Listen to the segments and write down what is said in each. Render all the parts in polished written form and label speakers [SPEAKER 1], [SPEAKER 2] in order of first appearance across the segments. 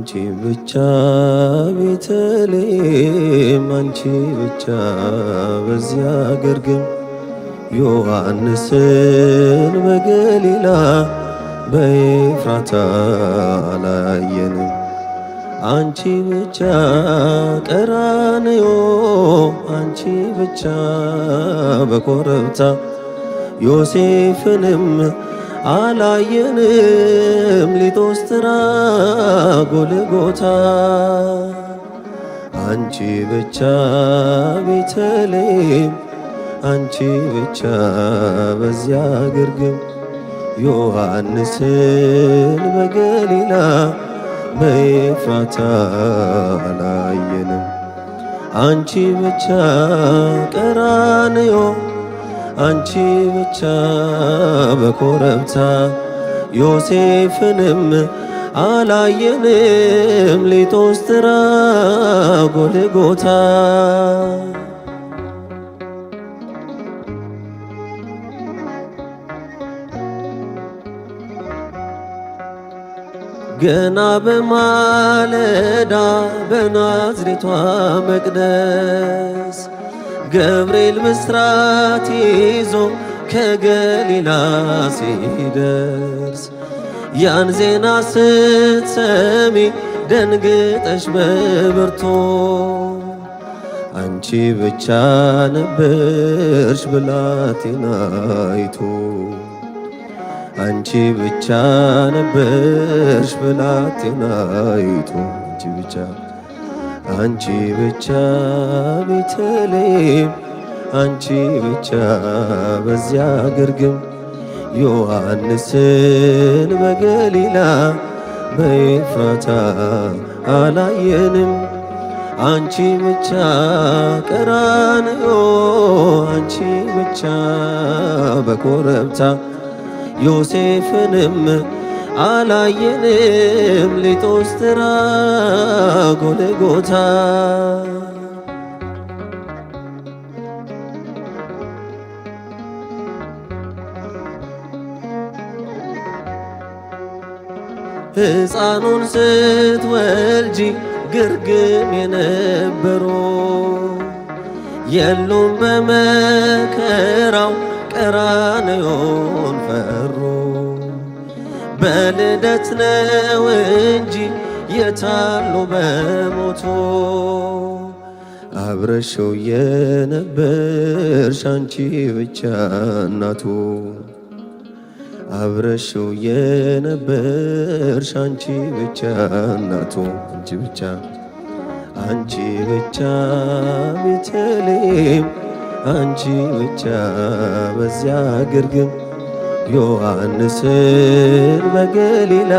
[SPEAKER 1] አንቺ ብቻ ቤተልሔም፣ አንቺ ብቻ በዚያ ግርግም፣ ዮሐንስን በገሊላ በኤፍራታ አላየንም። አንቺ ብቻ ቀራንዮ፣ አንቺ ብቻ በኮረብታ፣ ዮሴፍንም አላየንም ሊቶስትራ ጎልጎታ። አንቺ ብቻ ቤተልሔም፣ አንቺ ብቻ በዚያ ግርግም፣ ዮሐንስን በገሊላ በኤፍራታ አላየንም። አንቺ ብቻ ቀራንዮ፣ አንቺ ብቻ በኮረብታ፣ ዮሴፍንም አላየንም ሊቶስትራ ጎልጎታ። ገና በማለዳ በናዝሬቷ መቅደስ ገብርኤል ብስራት ይዞ ከገሊላ ሲደርስ፣ ያን ዜና ስትሰሚ ደንግጠሽ በብርቱ፣ አንቺ ብቻ ነበርሽ ብላቴናይቱ። አንቺ ብቻ ነበርሽ ብላቴናይቱ። አንቺ ብቻ፣ አንቺ ብቻ ቤተልሔም፣ አንቺ ብቻ በዚያ ግርግም፣ ዮሐንስን በገሊላ በኤፍራታ አላየንም። አንቺ ብቻ ቀራንዮ፣ አንቺ ብቻ በኮረብታ፣ ዮሴፍንም አላየንም ሊቶስትራ ጎልጎታ። ሕፃኑን ስትወልጂ ግርግም የነበሩ የሉም፣ በመከራው ቀራንዮን ፈሩ። በልደት ነው እንጂ የታሉ በሞቱ? አብረሽው የነበርሽ አንቺ ብቻ እናቱ። አብረሽው የነበርሽ አንቺ ብቻ እናቱ። አንቺ ብቻ፣ አንቺ ብቻ ቤተልሔም፣ አንቺ ብቻ በዚያ ግርግም፣ ዮሐንስን በገሊላ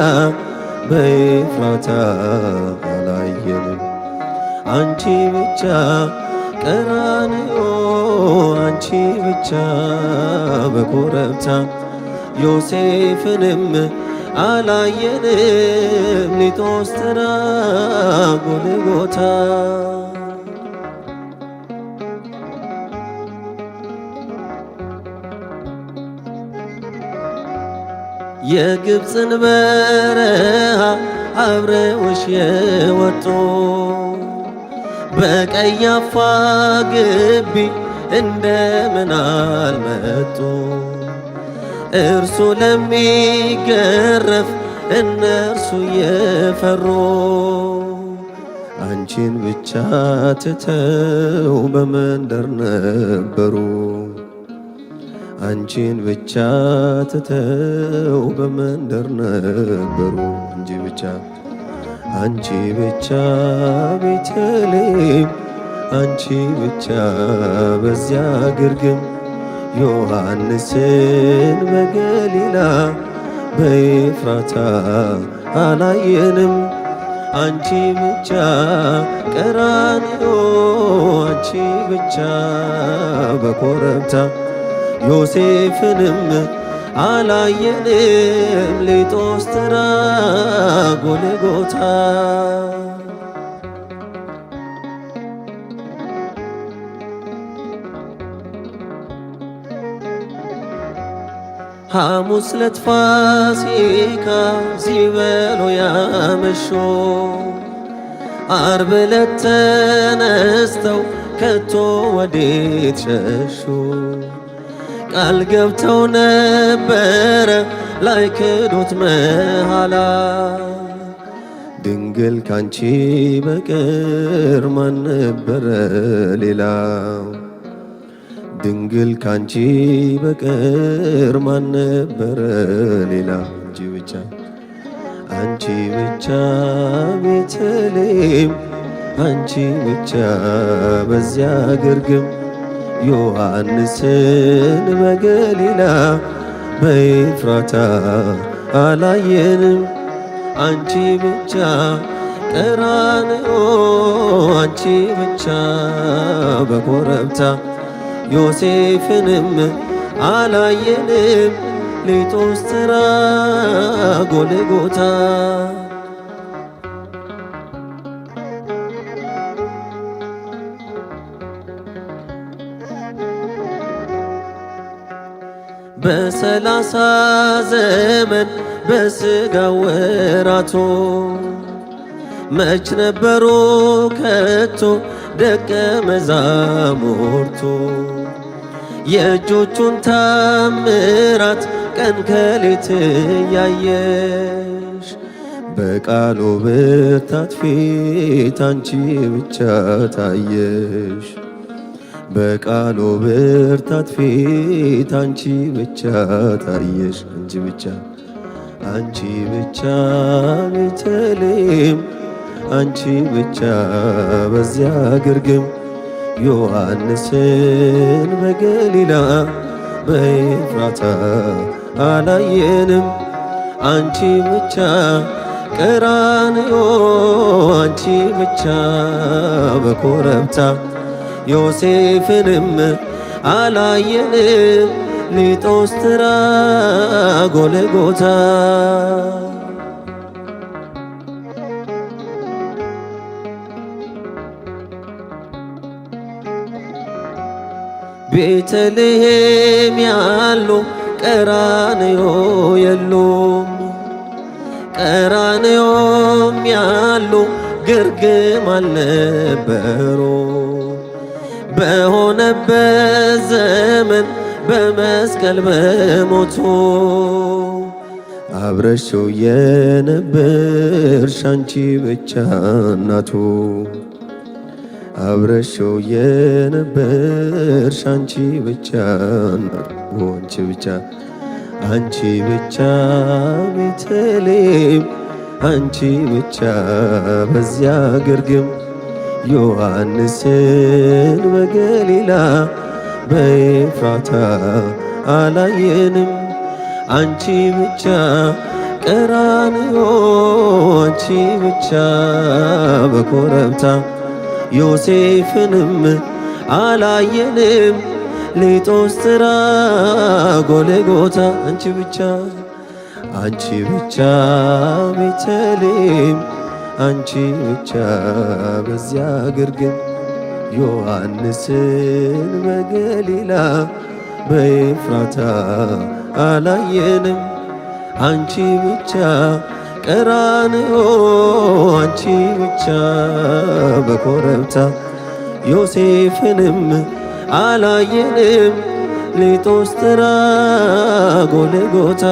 [SPEAKER 1] በኤፍራታ አላየንም። አንቺ ብቻ ቀራንዮ፣ አንቺ ብቻ በኮረብታ፣ ዮሴፍንም አላየንም ሊቶስትራ ጎልጎታ። የግብፅን በረሃ አብረውሽ የወጡ በቀያፋ ግቢ እንደምን አልመጡ? እርሱ ለሚገረፍ እነርሱ የፈሩ አንቺን ብቻ ትተው በመንደር ነበሩ። አንቺን ብቻ ትተው በመንደር ነበሩ። አንቺ ብቻ፣ አንቺ ብቻ ቤተልሔም፣ አንቺ ብቻ በዚያ ግርግም፣ ዮሐንስን በገሊላ በኤፍራታ አላየንም። አንቺ ብቻ ቀራንዮ፣ አንቺ ብቻ በኮረብታ፣ ዮሴፍንም አላየንም ሊቶስትራ ጎልጎታ። ሐሙስ ዕለት ፋሲካ ሲበሉ ያመሹ ዓርብ ዕለት ተነስተው ከቶ ወዴት ሸሹ? ቃል ገብተው ነበረ ላይክዱት መሃላ ድንግል ካንቺ በቀር ማን ነበረ ሌላ? ድንግል ካንቺ በቀር ማን ነበረ ሌላ? አንቺ ብቻ አንቺ ብቻ ቤተልሔም አንቺ ብቻ በዚያ ግርግም ዮሐንስን በገሊላ በኤፍራታ አላየንም። አንቺ ብቻ ቀራንዮ አንቺ ብቻ በኮረብታ ዮሴፍንም አላየንም ሊቶስትራ ጎልጎታ። በሰላሳ ዘመን በስጋ ወራቶ መች ነበሩ ከቶ ደቀ መዛሙርቱ የእጆቹን ታምራት ቀን ከሌት እያየሽ በቃሉ ብርታት ፊት አንቺ ብቻ ታየሽ። በቃሉ ብርታት ፊት አንቺ ብቻ ታየሽ። አንቺ ብቻ አንቺ ብቻ ቤተልሔም አንቺ ብቻ በዚያ ግርግም ዮሐንስን በገሊላ በኤፍራታ አላየንም። አንቺ ብቻ ቀራንዮ አንቺ ብቻ በኮረብታ ዮሴፍንም አላየንም ሊጦስትራ ጎልጎታ። ቤተልሔም ያሉ ቀራንዮ የሉም፣ ቀራንዮም ያሉ ግርግም አልነበሩ። በሆነበት ዘመን በመስቀል በሞቱ አብረሽው የነበርሽ አንቺ ብቻ እናቱ አብረሽው የነበርሽ አንቺ ብቻ አንቺ ብቻ አንቺ ብቻ ቤተልሔም አንቺ ብቻ በዚያ ግርግም ዮሐንስን በገሊላ በኤፍራታ አላየንም። አንቺ ብቻ ቀራንዮ አንቺ ብቻ በኮረብታ ዮሴፍንም አላየንም ሊጦስትራ ጎልጎታ። አንቺ ብቻ አንቺ ብቻ ቤተልሔም አንቺ ብቻ በዚያ ግርግም ዮሐንስን በገሊላ በኤፍራታ አላየንም። አንቺ ብቻ ቀራንዮ አንቺ ብቻ በኮረብታ ዮሴፍንም አላየንም ሊጦስትራ ጎልጎታ።